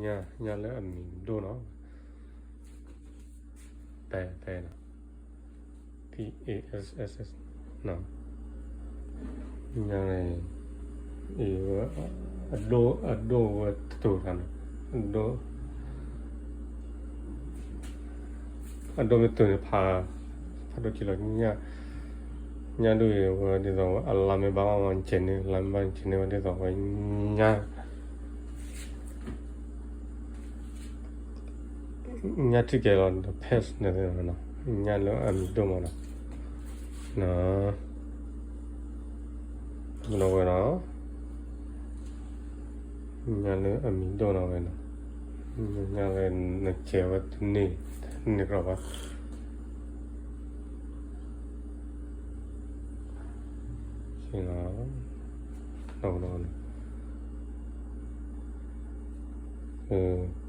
ညၣ်လၢအမံၤဒိၣ်နီၤ, တဲတဲနီၤ, P A S S နီၤ, ညၣ်န့ၣ် အံၤဝဲ အဒိၣ် အဒိၣ်ဝဲတတုၤတၢ်နီၤ, အဒိၣ် အဒိၣ်မ့ၢ်တုၤန့ၣ် ဖး ဖးဒိၣ်က့ၤလီၤ, ညၣ်ဒိၣ်အံၤဝဲဒ်သိးဝဲ အလါမ့ၢ်ဘၣ်အီၤ ကဲန့ၣ် လါမ့ၢ်ဘၣ်ကဲန့ၣ်ဝဲဒ်သိးဝဲ ညၣ် ညၣ်ထံၣ်ကဲလီၤ the pest န့ၣ်နီၤ, ညၣ်လၢအမံၤဒိၣ်မးနီၤ, နီၤဝဲနီၤ, ညၣ်လၢအမံၤဒိၣ်နီၤဝဲနီၤ, ညၣ်ဝဲနကဲဝဲတန့ၢ် တန့ၢ်ကြီဘၣ် နီၤ, နီၤ,